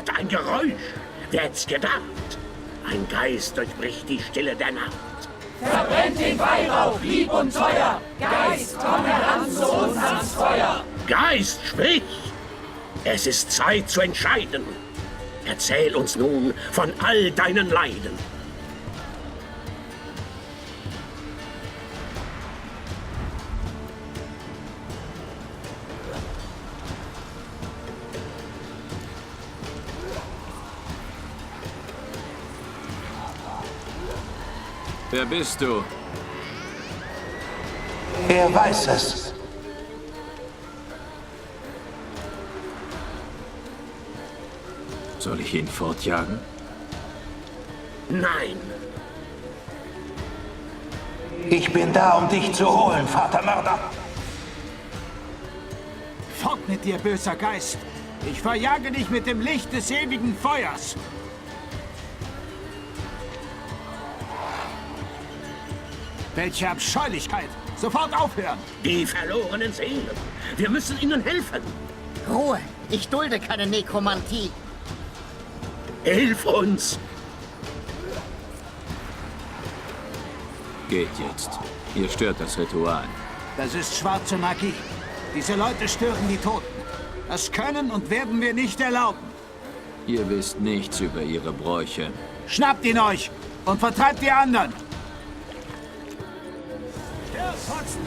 dort ein Geräusch. Wer hätt's gedacht? Ein Geist durchbricht die Stille der Nacht. Verbrennt den Weihrauch, lieb und teuer. Geist, komm heran zu uns ans Feuer. Geist, sprich! Es ist Zeit zu entscheiden. Erzähl uns nun von all deinen Leiden. Wer bist du? Er weiß es. Soll ich ihn fortjagen? Nein. Ich bin da, um dich zu holen, Vatermörder. Fort mit dir, böser Geist! Ich verjage dich mit dem Licht des ewigen Feuers! Welche Abscheulichkeit! Sofort aufhören! Die verlorenen Seelen. Wir müssen ihnen helfen. Ruhe! Ich dulde keine Nekromantie! Hilf uns! Geht jetzt. Ihr stört das Ritual. Das ist schwarze Magie. Diese Leute stören die Toten. Das können und werden wir nicht erlauben. Ihr wisst nichts über ihre Bräuche. Schnappt ihn euch und vertreibt die anderen!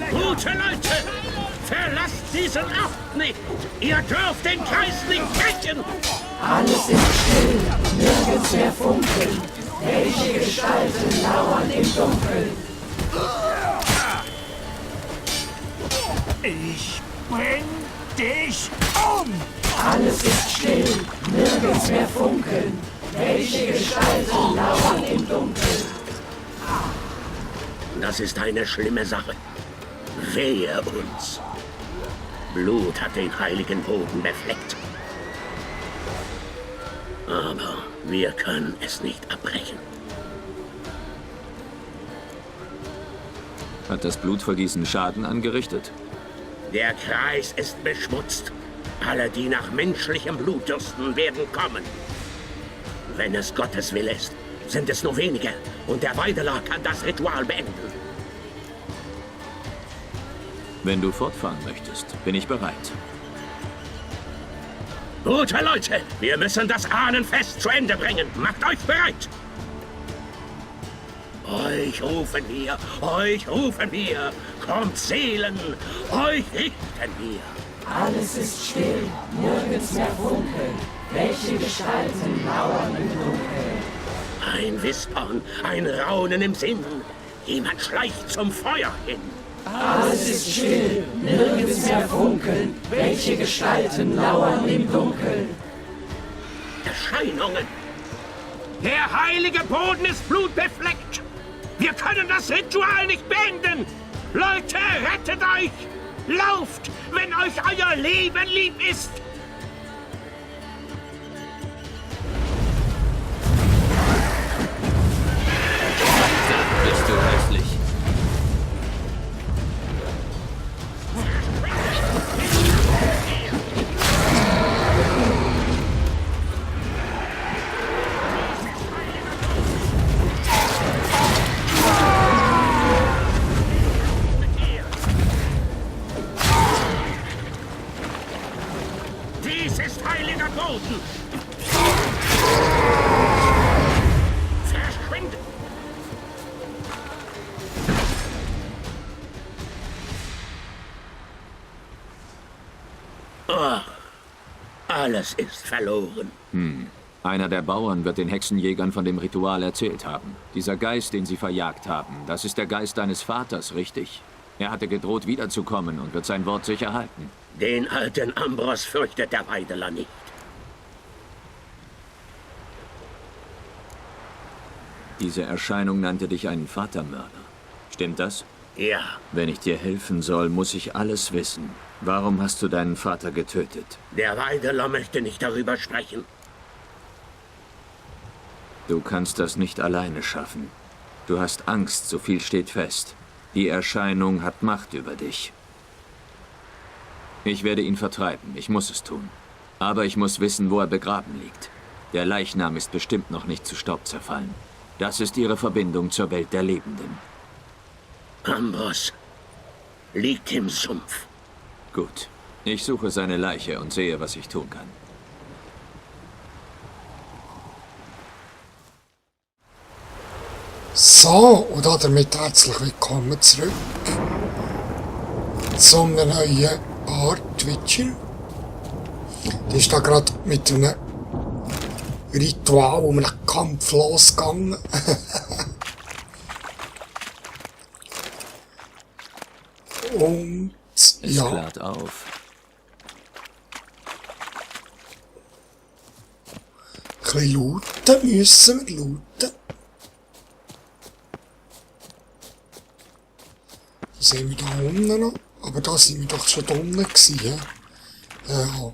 Gute Leute, verlasst diesen Ort nicht! Ihr dürft den Kreis nicht brechen! Alles ist still, nirgends mehr funkeln. Welche Gestalten lauern im Dunkeln? Ich bring dich um! Alles ist still, nirgends mehr funkeln. Welche Gestalten lauern im Dunkeln? Das ist eine schlimme Sache. Wehe uns. Blut hat den heiligen Boden befleckt. Aber wir können es nicht abbrechen. Hat das Blutvergießen Schaden angerichtet? Der Kreis ist beschmutzt. Alle, die nach menschlichem Blut dürsten, werden kommen. Wenn es Gottes Wille ist, sind es nur wenige. Und der Weideler kann das Ritual beenden. Wenn du fortfahren möchtest, bin ich bereit. Gute Leute, wir müssen das Ahnenfest zu Ende bringen. Macht euch bereit! Euch rufen wir, euch rufen wir. Kommt Seelen, euch richten wir. Alles ist still, nirgends mehr funkeln. Welche Gestalten lauern im Dunkeln? Ein Wispern, ein Raunen im Sinn. Jemand schleicht zum Feuer hin. Alles ist still, nirgends mehr funkeln. Welche Gestalten lauern im Dunkeln? Erscheinungen. Der heilige Boden ist blutbefleckt. Wir können das Ritual nicht beenden. Leute, rettet euch! Lauft, wenn euch euer Leben lieb ist! Bist du hässlich? Dies ist heiliger Boden! Verschwindet! Oh, alles ist verloren. Einer der Bauern wird den Hexenjägern von dem Ritual erzählt haben. Dieser Geist, den sie verjagt haben, das ist der Geist deines Vaters, richtig? Er hatte gedroht, wiederzukommen und wird sein Wort sicher halten. Den alten Ambros fürchtet der Weideler nicht. Diese Erscheinung nannte dich einen Vatermörder. Stimmt das? Ja, Wenn ich dir helfen soll, muss ich alles wissen. Warum hast du deinen Vater getötet? der Weideler möchte nicht darüber sprechen. Du kannst das nicht alleine schaffen. Du hast Angst, so viel steht fest. Die Erscheinung hat Macht über dich. Ich werde ihn vertreiben, ich muss es tun. Aber ich muss wissen, wo er begraben liegt. Der Leichnam ist bestimmt noch nicht zu Staub zerfallen. Das ist ihre Verbindung zur Welt der Lebenden. Ambrose liegt im Sumpf. Gut. Ich suche seine Leiche und sehe, was ich tun kann. So, und damit herzlich willkommen zurück zum neuen Part Witcher. Die ist da gerade mit einem Ritual um einen Kampf losgegangen. Und Es ja, klart auf. ein bisschen looten müssen wir looten. Da sind wir da unten noch. Aber da sind wir doch schon unten gewesen. Ja.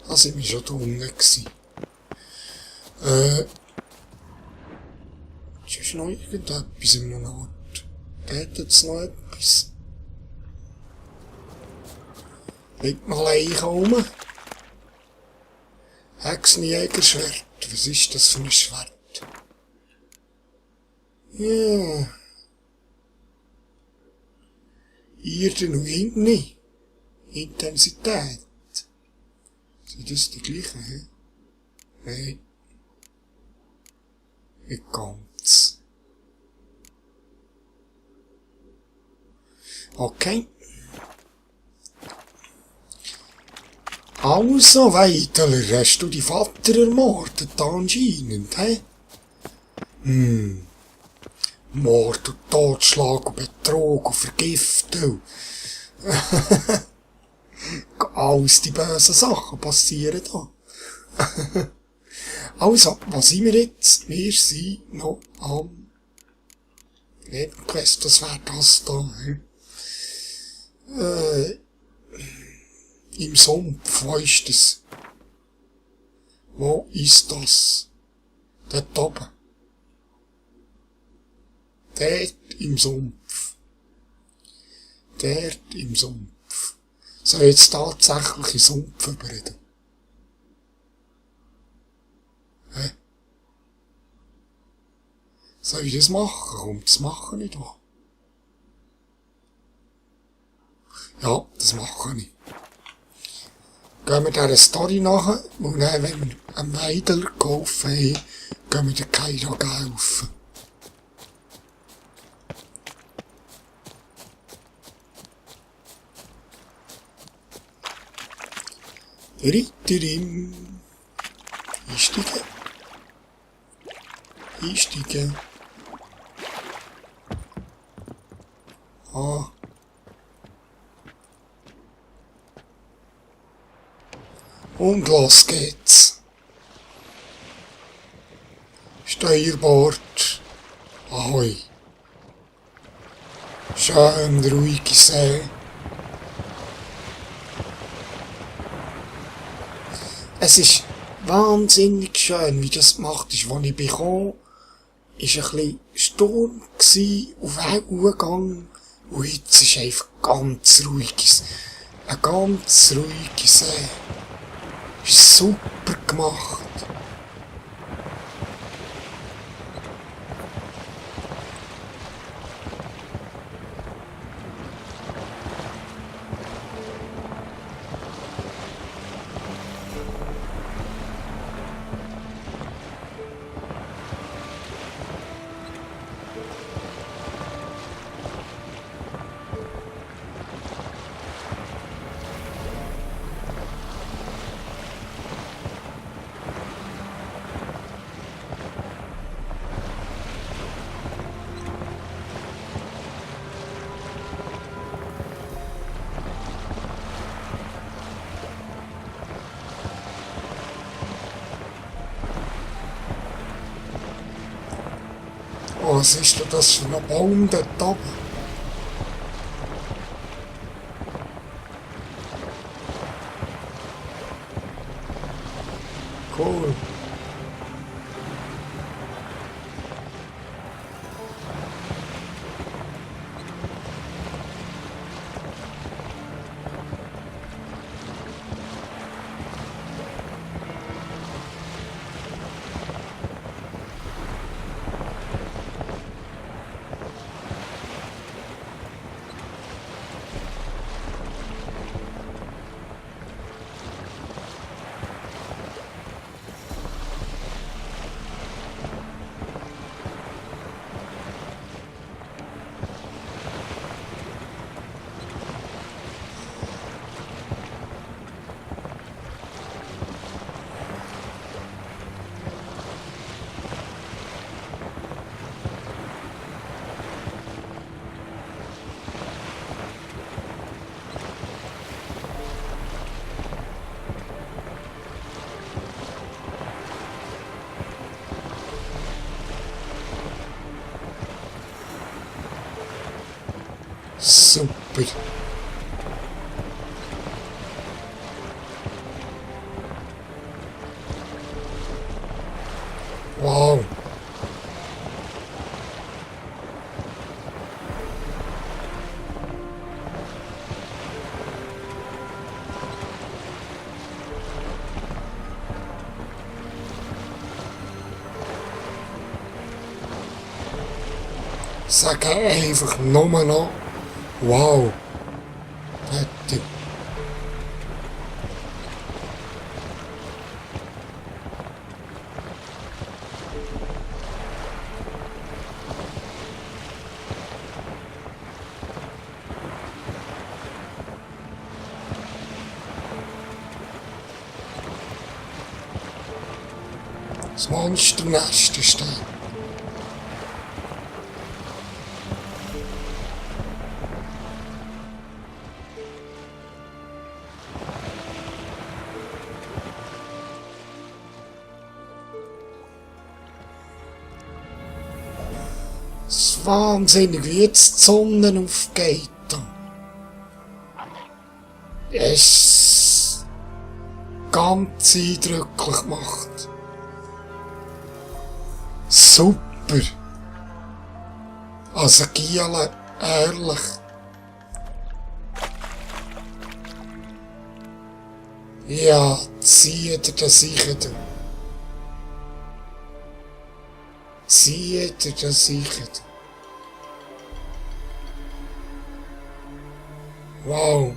Da sind wir schon unten gewesen. Ist noch irgendetwas in einer Art? Da hat jetzt noch etwas. Liegt noch Leichen rum. Hexenjägerschwert. Was ist das für ein Schwert? Ja. Irden und Inni. Intensität. Sind das die gleichen, hä? Nein. Nicht ganz. Okay. Also, Weidler, hast du die Vater ermordet, anscheinend, hä? Mord und Totschlag und Betrug und Vergiftung. Alles die bösen Sachen passieren da. Also, was sind wir jetzt? Wir sind noch am Nebenquest, das wäre das da. Im Sumpf, wo ist das? Wo ist das? Dort oben. Dort im Sumpf. Dort im Sumpf. Soll jetzt tatsächlich im Sumpf überreden? Hä? Soll ich das machen? Komm, das mache ich doch. Ja, das mache ich. Gehen wir dieser Story nach und dann, wenn wir einen Weidler geholfen haben, gehen wir den Kairo helfen. Ritterin. Einsteigen. Einsteigen. Ah. Und los geht's. Steuerbord. Ahoi. Schön ruhige See. Es ist wahnsinnig schön, wie das gemacht ist. Als ich bekam, ist ein bisschen Sturm gsi, auf Wellengang. Und jetzt ist einfach ganz ruhiges, ein ganz ruhige See. Ist super gemacht. Was ist denn das für ein Baum dort oben? Cool. Super. Wow. Sag einfach nochmal noch. Wow. Hätte. Das Monsternest ist da. Es ist wahnsinnig, wie jetzt die Sonne aufgeht. Es ganz eindrücklich gemacht. Super. Also Giele, ehrlich. Ja, zieht ihr das sicher. Zieht ihr das sicher. Wow.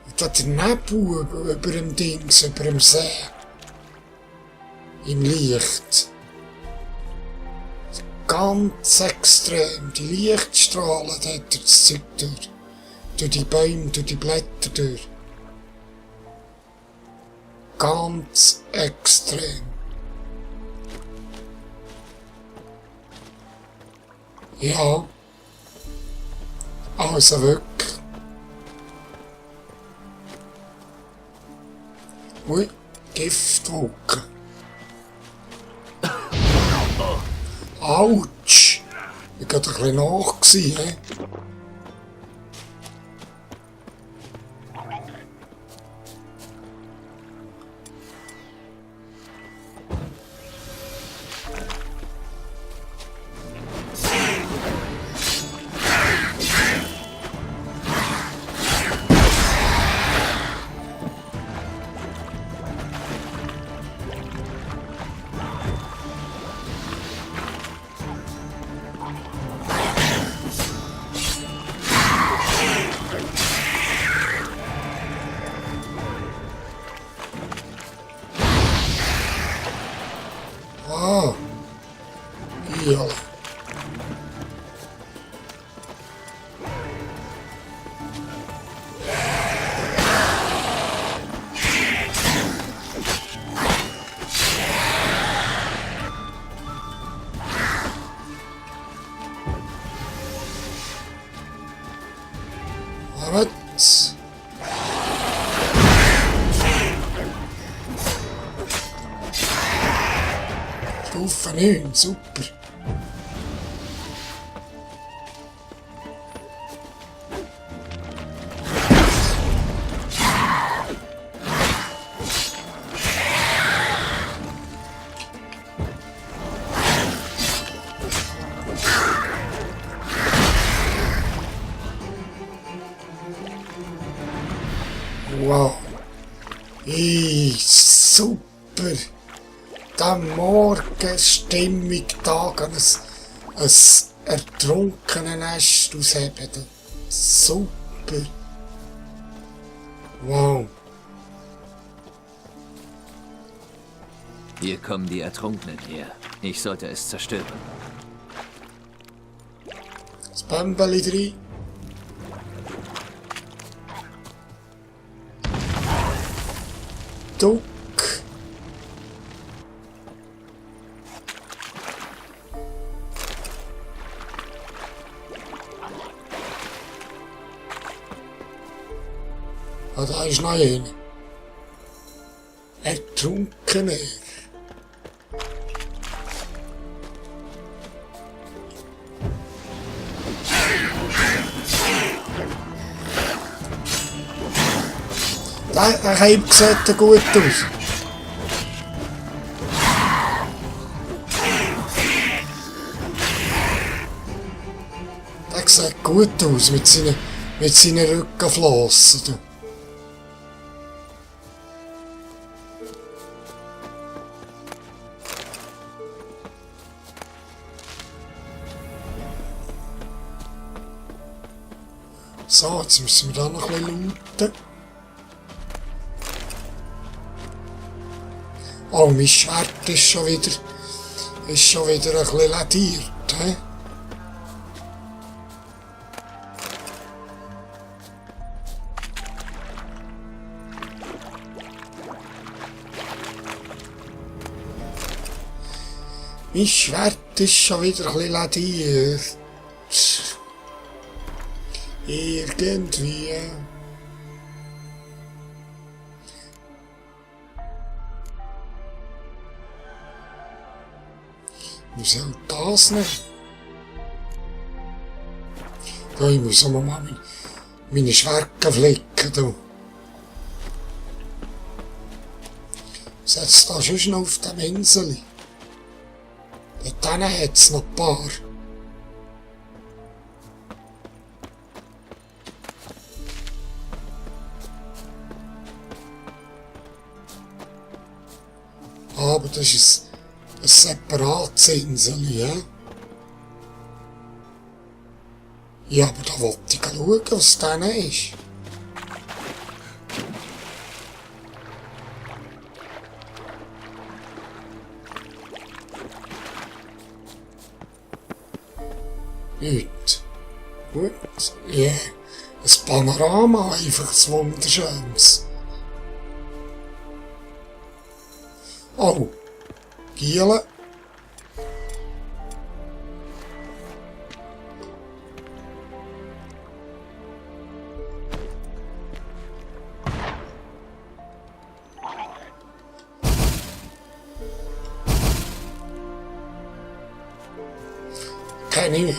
Und da der Nebel über dem Dings, über dem See. Im Licht. Ganz extrem. Die Lichtstrahlen dort durch das Zeug durch. Durch die Bäume, durch die Blätter durch. Ganz extrem. Ja. Also wirklich. Ui, Giftwolken. Autsch! Ich war gerade ein bisschen nach gewesen, hä? Ah, ja. Was? Stufe 9, super. Wow. Super. Der Morgenstimmung da kann ein ertrunkenes Nest ausheben. Super. Wow. Hier kommen die Ertrunkenen her. Ich sollte es zerstören. Das Bämbeli drin. Duck. Ah, da ist noch einer. Ertrunkener. Der Cape sieht gut aus. Der sieht gut aus mit seinen Rückenflossen. So, jetzt müssen wir da noch ein bisschen looten. Oh, mein Schwert ist schon wieder ein bisschen lediert. He? Mein Schwert ist schon wieder ein bisschen lediert. Irgendwie. Wie soll das nicht? Ja, ich muss auch mal meine Schwerte flicken. Du. Setz da schon noch auf dem Insel. Dort hat es noch ein paar. Aber das ist ein separates Insel, ja? Ja, aber da wollte ich schauen, was da ist. Nicht. Gut. Ja. Ein Panorama, einfach ein wunderschönes. Oh. Giele. Kenne ich.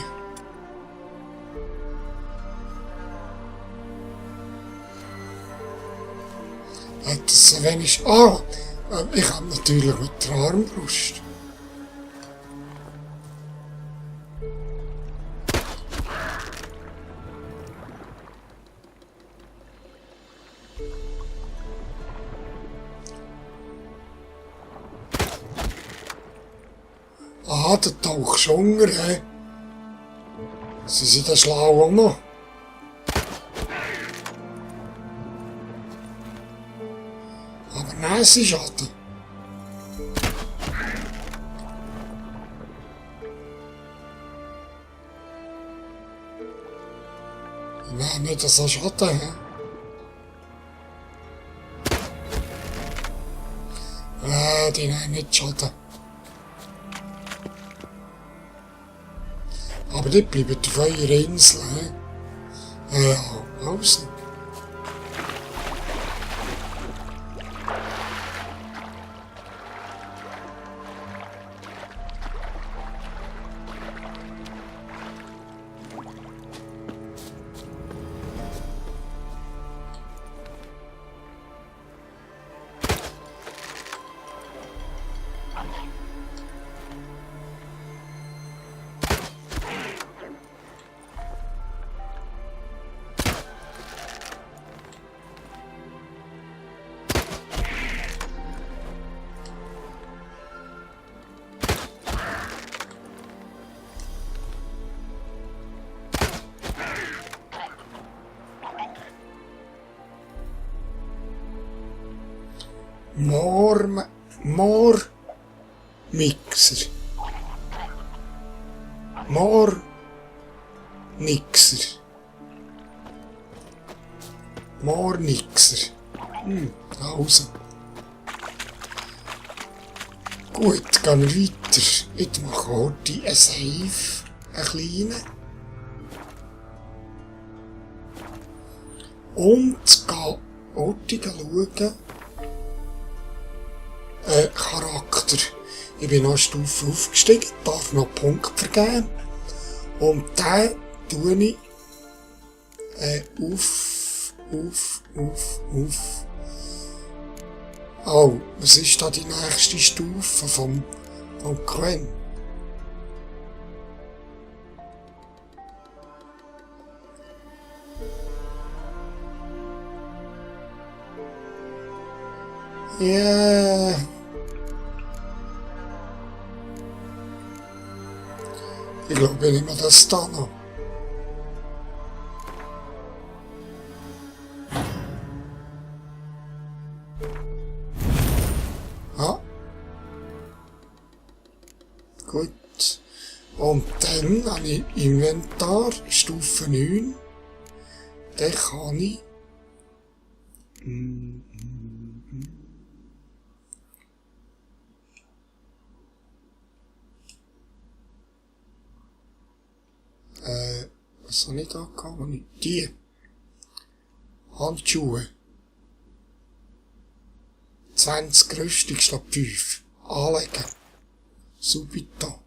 Hat es wenig... Ah! Ich habe natürlich mit der Armbrust. Ah, der taucht schon unter, hä? Sie sind da schlau auch noch. Aber nein, sie schaden. Nein, nicht so schaden, hä? Die nein, nicht schaden. Aber die bleiben auf eurer Insel, hä? Ja, also. Mixer. Nixer. Also. Gut, gehen wir weiter. Ich mache heute einen Save, einen kleinen. Und gehe heute schauen. Charakter. Ich bin noch eine Stufe aufgestiegen, darf noch Punkte vergeben. Und den tue ich Oh, was ist da die nächste Stufe vom Quen? Ja. Ich glaube, ich nehme das da noch. Ja. Gut. Und dann habe ich Inventar, Stufe 9. Dann kann ich... was habe ich da gehabt? Die Handschuhe. 20 Rüstung statt 5. Anlegen. Subito.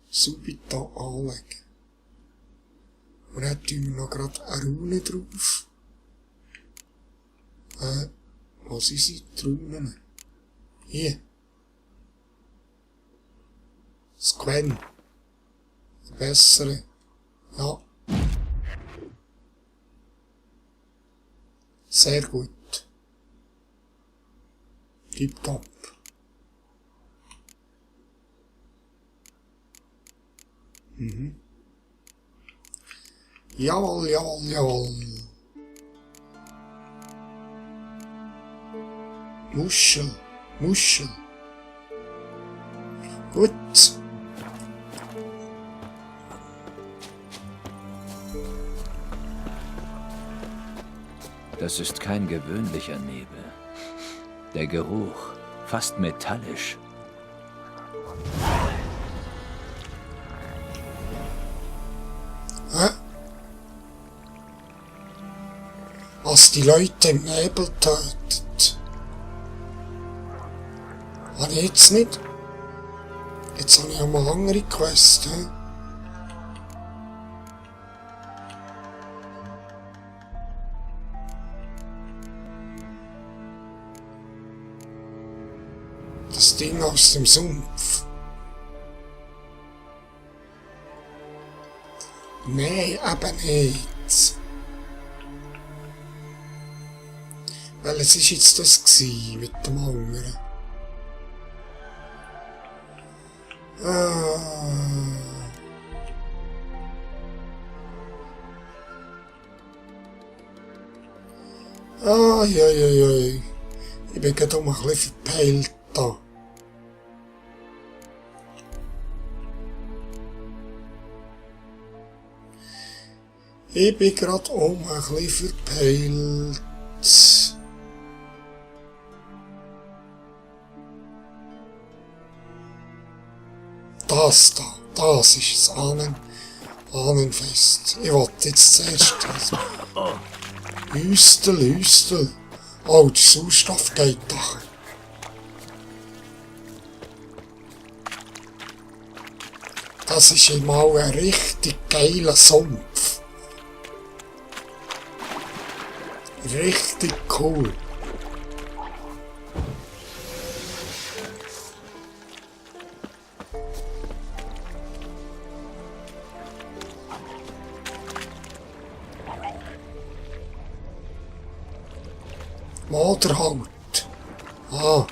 Subito anlegen. Und dann tun wir noch gerade eine Rune drauf. Was ist sie? Die Runen? Hier. Das Quen. Bessere. Ja. Sehr gut. Tipptopp. Jawohl, jawohl, jawohl. Muschel, Muschel. Gut. Das ist kein gewöhnlicher Nebel. Der Geruch, fast metallisch. Was die Leute im Nebel tötet. Habe ich jetzt nicht? Jetzt habe ich auch mal andere Quest, hä? Das Ding aus dem Sumpf. Nee, eben nicht. Weil es ist jetzt das gsi mit dem anderen. Ja. Ich bin gerade um ein bisschen verpeilt da. Ich bin gerade um ein bisschen verpeilt. Das ist es, Ahnenfest. Ich wollte jetzt zuerst Hüstel. Oh, der Sauerstoff geht doch. Das ist einmal ein richtig geiler Sumpf. Richtig cool. Moderhaut. Ah.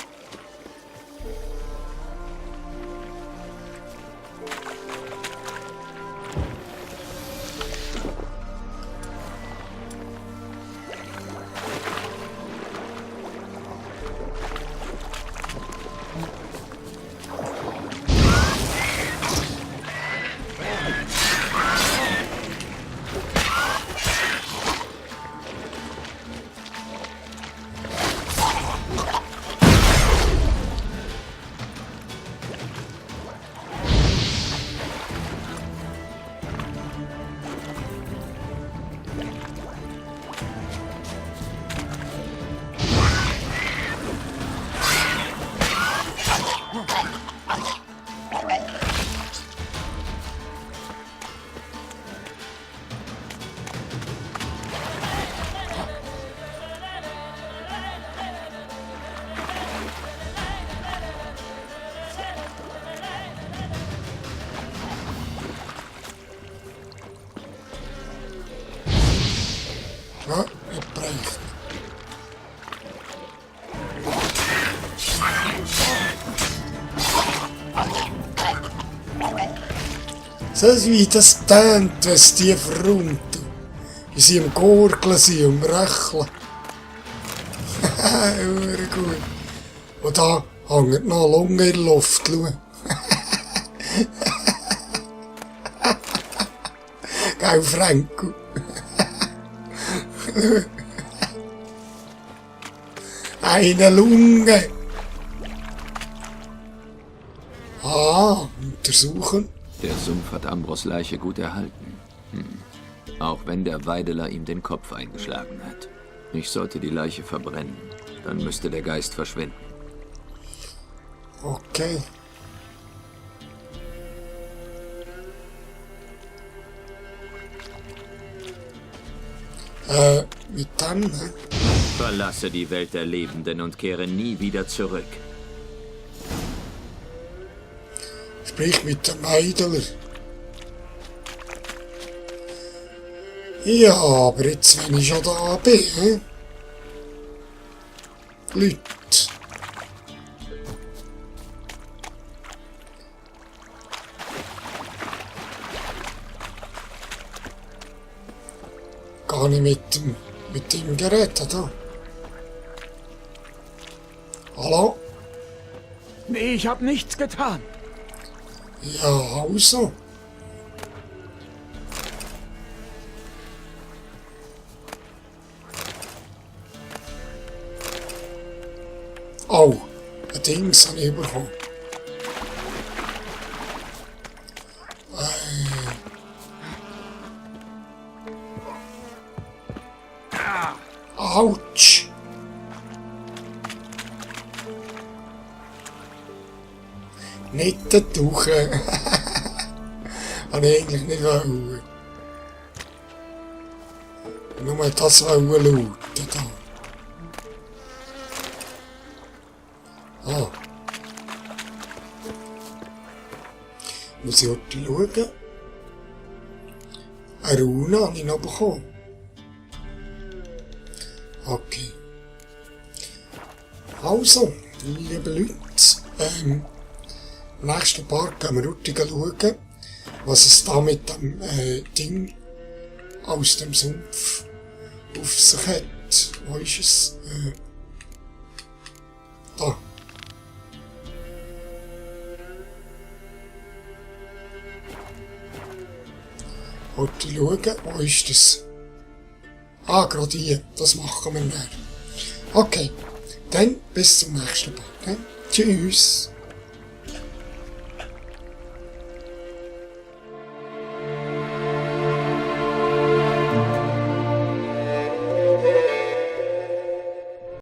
Ja, nicht bereicht. So wie das tönt, wenn es tief runter. Wie sie am Gurgeln sind, am Röcheln. Haha, gut. Und da hängt noch eine Lunge in der Luft. Schau. Gell, Franco? Eine Lunge. Ah, untersuchen. Der Sumpf hat Ambros Leiche gut erhalten. Auch wenn der Weideler ihm den Kopf eingeschlagen hat. Ich sollte die Leiche verbrennen. Dann müsste der Geist verschwinden. Okay. Mit dem, ne? Verlasse die Welt der Lebenden und kehre nie wieder zurück. Sprich mit dem Weideler. Ja, aber jetzt, wenn ich schon da bin, ne? Leute. Gar nicht mit dem Gerät, da. Hallo? Nee, ich hab nichts getan. Ja, also. Oh, ein Dings habe ich bekommen. Autsch! Nicht der Tuche. Habe ich eigentlich nicht wollen. Nur das wollen da. Ah. Muss ich heute schauen? Eine Rune habe ich noch bekommen. Okay. Also, liebe Leute, im nächsten Part gehen wir heute schauen, was es da mit dem Ding aus dem Sumpf auf sich hat. Wo ist es? Da. Heute schauen, wo ist das? Ah, gerade hier. Das machen wir dann. Okay, dann bis zum nächsten Mal. Tschüss.